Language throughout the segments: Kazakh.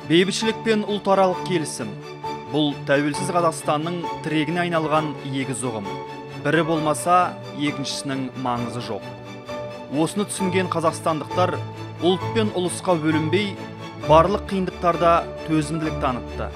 Бейбітшілік пен ұлтаралық келісім. Бұл тәуелсіз Қазақстанның тірегіне айналған егіз ұғым. Бірі болмаса, екіншісінің маңызы жоқ. Осыны түсінген қазақстандықтар ұлт пен ұлысқа бөлінбей, барлық қиындықтарда төзімділік танытты.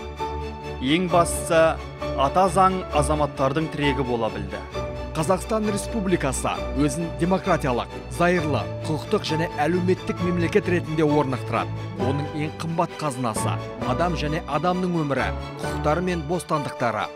Ең бастысы, ата заң азаматтардың тірегі бола білді. Қазақстан Республикасы өзін демократиялық, зайырлы, құқықтық және әлеуметтік мемлекет ретінде орнықтырады. Оның ең қымбат қазынасы – адам және адамның өмірі, құқықтары мен бостандықтары.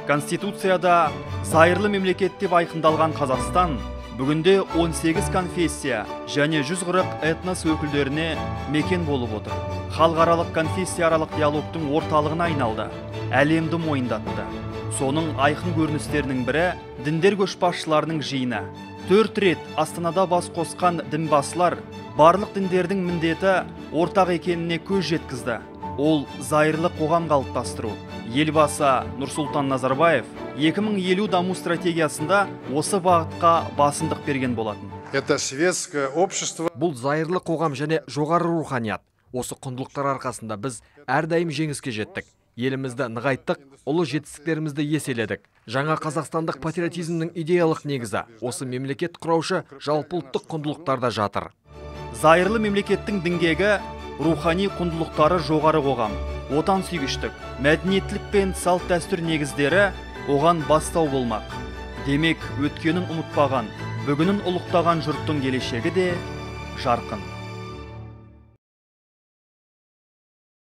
Конституцияда зайырлы мемлекет деп айқындалған Қазақстан бүгінде 18 конфессия және 140 этнос өкілдеріне мекен болып отыр. Халықаралық конфессияаралық диалогтың орталығына айналды, әлемді мойындатты. Соның айқын көріністерінің бірі діндер көшбасшыларының жиыны. 4 рет Астанада бас қосқан дінбасылар барлық діндердің міндеті ортақ екеніне көз жеткізді. Ол зайырлы қоғам қалыптастыру. Елбасы Нұрсұлтан Назарбаев 2050 даму стратегиясында осы бағытқа басымдық берген болатын. Это светское общество. Бұл зайырлы қоғам және жоғары руханият. Осы құндылықтар арқасында біз әрдайым жеңіске жеттік. Елімізді нығайттық, ұлы жетістіктерімізді еселедік. Жаңа қазақстандық патриотизмнің идеялық негізі осы мемлекет құраушы жалпыұлттық құндылықтарда жатыр. Зайырлы мемлекеттің діңгегі рухани құндылықтары жоғары қоғам, отансүйгіштік, мәдениеттілік пен салт-дәстүр негіздері оған бастау болмақ. Демек, өткенін ұмытпаған, бүгінін ұлықтаған жұрттың келешегі де жарқын.